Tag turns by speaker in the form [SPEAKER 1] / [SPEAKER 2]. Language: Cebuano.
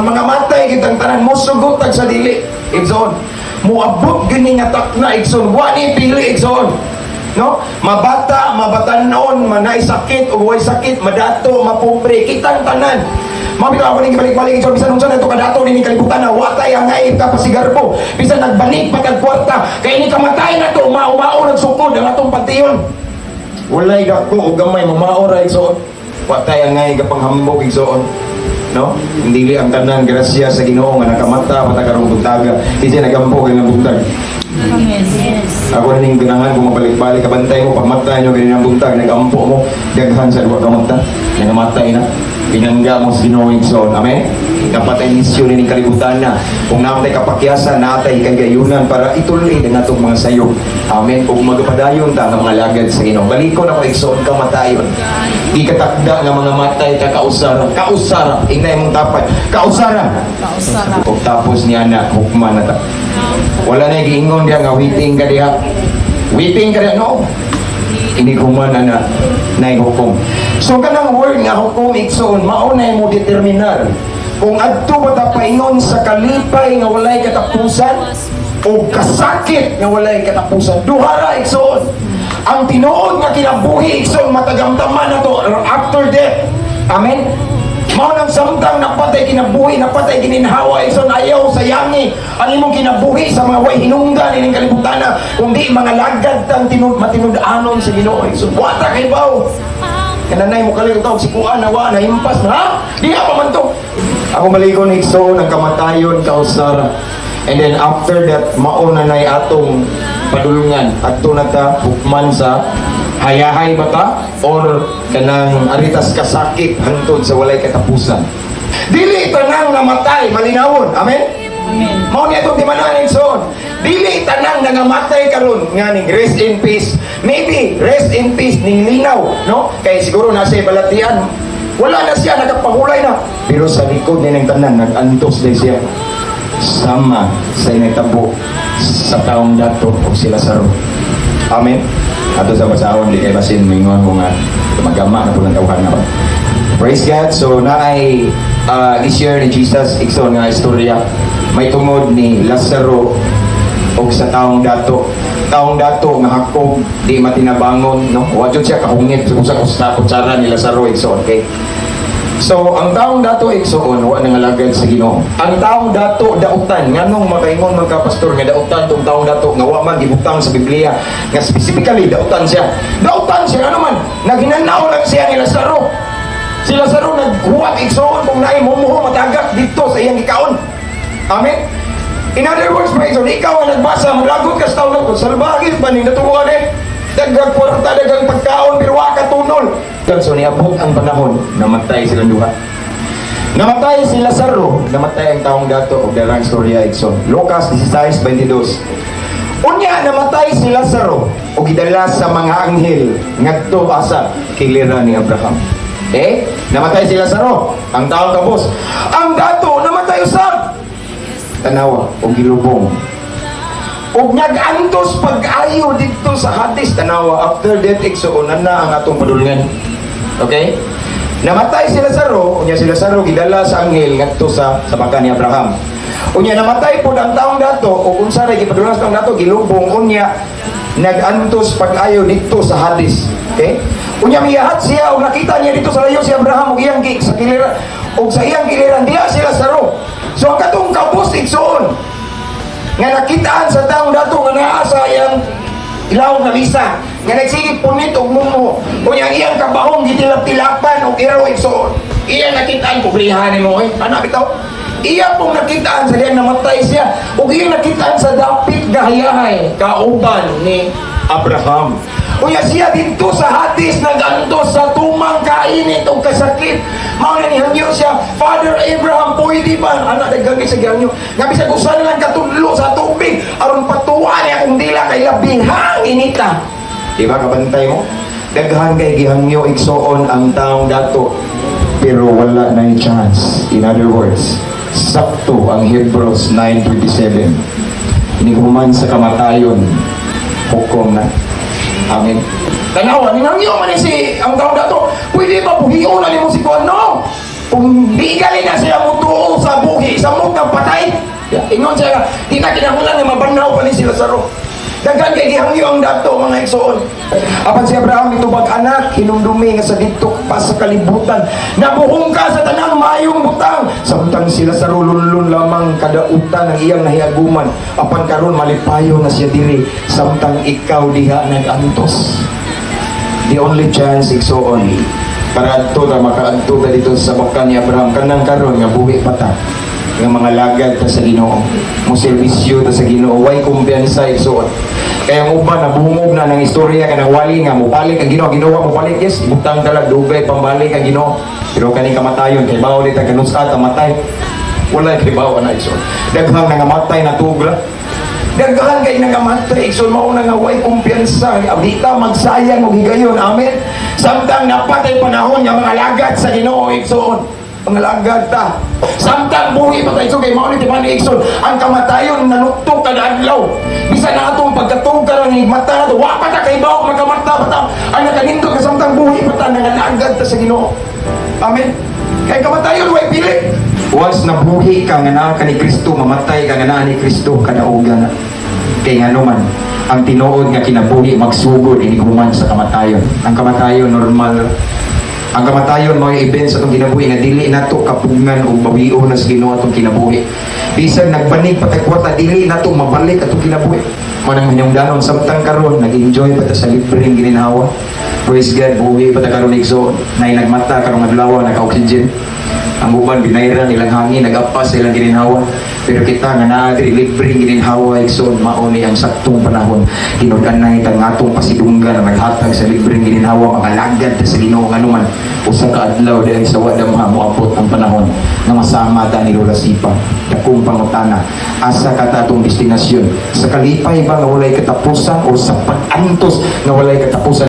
[SPEAKER 1] Mga matay kitang tanan, mosugot tag sa dili, igsoon. Moabot gini nga takna, igsoon. Wa ni pili, igsoon. No? Mabata, mabatanon, manay sakit o way sakit, madato, mapobre, kitang tanan. Mao bitaw ako ning balik-balik, igsoon, bisan unsa na ito kadato ni kalibutan na wa tay angay ka pasigarbo. Bisan nagbanig pa kag kwarta, kay ni kamatay na to, mao-mao nagsukod ang atong panteon. Walay dako o gamay, mamao ra, igsoon. Wa tay angay kapanghambog, igsoon. No? Hindi ang tanan grasya sa Ginoo nga nakamata pa ta karong buntaga. Kasi nagampo kay nga buntag.
[SPEAKER 2] Amen. Yes.
[SPEAKER 1] Ako na ning ganahan kung mabalik-balik kabantay mo pagmata nyo ganyan ang buntag, nagampo mo daghan sa duha ka mata, nangamatay na, pinangga mo sa Ginoo, igsoon. Amen. Dapat ay misyon ni kalibutan na kung naatay kapakyasan, naatay kagayunan para ituloy ang atong mga sayo. Amen. Ug magpadayon ta nga mga lagad sa Ginoo. Balikon ako, igsoon, kamatayon. Di katakda nga mga matay ka kausara, kausara. Ingna imong tapad, kausara.
[SPEAKER 2] Kausara.
[SPEAKER 1] Ug tapos niya na hukman na ta. Wala na giingon diha nga waiting ka diha. Waiting ka diha, no. Ini human na na nay hukom. So kanang word nga hukom, igsoon, mao na mo determinar kung adto ba ta paingon sa kalipay nga walay katapusan o kasakit nga walay katapusan. Duha ra, igsoon. Ang tinuod nga kinabuhi, igsoon, matagamtaman na to after death. Amen. Mao nang samtang napatay kinabuhi, napatay gininhawa, igsoon, ayaw sayangi ang imong kinabuhi sa mga way hinungdan ining kalibutan na kundi mga lagad tang tinud matinud-anon sa Ginoo, igsoon. Wa ta kay baw. Kananay mo kalit tawag si kuan na wa nahimpas na, ha? Di pa man to. Ako malikon, igsoon, ang kamatayon kausara. And then after that, mao na nay atong padulungan. Adto na ta hukman sa hayahay ba ta or kanang aritas kasakit hangtod sa walay katapusan. Dili tanang namatay malinawon. Amen.
[SPEAKER 2] Amen.
[SPEAKER 1] Mao ni atong timanan, igsoon. Dili tanang nangamatay karon nga ning rest in peace. Maybe rest in peace ning linaw, no? Kay siguro nasa balatian. Wala na siya, nagapahulay na. Pero sa likod ni ng tanan nag-antos din siya. Sama sa initabo sa taong dato o sila Lazaro. Amen. Ato sa basahon, di kay basin mingon ko nga magama na pulang tawhan na ba. Praise God. So naay i-share ni Jesus, igsoon, nga istorya may tungod ni Lazaro og sa taong dato. Taong dato nga hakog di matinabangon, no? Wa jud siya kahungit sa usa ka kutsara ni Lazaro, igsoon, okay? So, ang taong dato, igsoon, wa nangalagad sa Ginoo. Ang taong dato dautan, nganong makaingon man ka, pastor, nga dautan tong taong dato nga wa man gibutang sa Biblia nga specifically dautan siya? Dautan siya ano man, naghinanaw lang siya ni Lazaro. Si Lazaro naghuwat, igsoon, kung naay mumuho matagak dito sa iyang gikaon. Amen. In other words, mga igsoon, ikaw ang nagbasa, maglagot ka sa taong dato, salbahe ba ning natuwa eh? Daghang kwarta, daghang pagkaon, pero wa ka tunol. So niabot ang panahon, namatay silang duha. Namatay si Lazaro, namatay ang taong dato og darang storya, igsoon. Lucas 16:22. Unya namatay si Lazaro ug gidala sa mga anghel ngadto asa kilira ni Abraham. Eh, namatay si Lazaro, ang taong kabos. Ang dato namatay usab. Tanawa og gilubong. Ug nag-antos pag-ayo didto sa Hades. Tanawa, after death, igsoon, na ang atong padulngan. Okay? Namatay si Lazaro, unya si Lazaro gidala sa anghel ngadto sa baka ni Abraham. Unya namatay pod ang taong dato ug unsa ra gipadulngan sa taong dato, gilubong, unya nag-antos pag-ayo didto sa Hades. Okay? Unya miyahat siya ug nakita niya dito sa layo si Abraham ug iyang sa kiliran ug sa iyang kiliran diha si Lazaro. So ang katong kabos, igsoon, nga nakitaan sa taong dato nga naa sa iyang ilawom nga misa nga nagsige punit og mumo, unya ang iyang kabahong gitilap-tilapan og iro, igsoon, iyang nakitaan. Pobrihan nimo eh, ana bitaw iya pong nakitaan sa diyang namatay siya ug iyang nakitaan sa dapit gahayahay kauban ni Abraham. Unya siya didto sa Hades nagantos sa tumang kainit og kasakit. Mao na nihangyo siya, "Father Abraham, pwede ba?" Ana daghan sa gihangyo. Nga bisag usa na lang katudlo sa tubig aron patuwa niya akong dila kay labihang inita. Di ba kabantay mo? Daghan kay gihangyo, igsoon, ang taong dato pero wala na chance. In other words, sakto ang Hebrews 9:27. Inighuman sa kamatayon, hukom na. Amen. Tanawa, ninangyo man ni si ang taong dato. "Pwede ba buhion na nimo si Kuan?" No! Kung di gali na siya mutuo sa buhi, samot ng patay. Ingon siya nga, di na kinahanglan nga mabanhaw pa ni si Lazaro. Daghan kay gihangyo ang dato, mga igsoon. Apan si Abraham mitubag, "Anak, hinumdumi nga sa didto pa sa kalibutan, nabuhong ka sa tanang mayong butang, samtang si Lazaro lunlun lamang kadautan ang iyang nahiaguman. Apan karon malipayon na siya diri, samtang ikaw diha nagantos." The only chance, igsoon, para adto ta, makaadto ta dito sa bakan ni Abraham, kanang karon nga buhi pa ta, nga mga lagad ta sa Ginoo, mo serbisyo ta sa Ginoo, way kumpiyansa, igsoon. Kaya ang uban nabungog na ng istorya kanang wali nga mobalik ang Ginoo, Ginoo mobalik. Yes, butang talag dugay pambalik ang Ginoo. Pero kaning kamatayon kay bawo ta kanus-a ta matay, wala kay bawo na, igsoon. Daghang nangamatay na tugra. Daghan kay nangamatay, igsoon. Mao na nga way kumpiyansa. Di ta magsayang og higayon. Amen. Samtang napatay panahon nga mga lagad sa Ginoo, igsoon. Mga lagad ta. Samtang buhi pa ta, igsoon, kay mao ni timan, igsoon. Ang kamatayon nanuktok kada adlaw. Bisan na atong pagkatug karon ni mata nato, wa pa ta kay bawo makamata pa ta. Ang nakanindot ka samtang buhi pa ta, nangalagad ta sa Ginoo. Amen. Kay kamatayon way pili. Once nabuhi ka nga naa ka ni Kristo, mamatay ka nga naa ni Kristo, kadaugan na. Kay ngano man, ang tinuod nga kinabuhi magsugod inig human sa kamatayon. Ang kamatayon normal. Ang kamatayon mao event sa atong kinabuhi nga dili nato kapugngan og bawion na sa Ginoo atong kinabuhi. Bisan nagbanig pa tag kwarta, dili nato mabalik atong kinabuhi. Mao nang hinungdanon samtang karon nag-enjoy pa ta sa libreng gininhawa. Praise God, buhi pa ta karon, igsoon. Nay nagmata karong adlaw, naka-oxygen. Ang uban binayran ilang hangin, nagapas sa ilang gininhawa. Pero kita nga naa diri, libreng gininhawa, igsoon, mao ni ang saktong panahon. Tinud-anay ta nga atong pasidunggan na naghatag sa libreng gininhawa, mga lagad ta sa Ginoo, nganuman usa ka adlaw diay sa wa damha moabot ang panahon nga masama ta ni Lola Sipa. Dakong pangutana, asa ka ta atong destinasyon? Sa kalipay ba nga walay katapusan o sa pag-antos nga walay katapusan?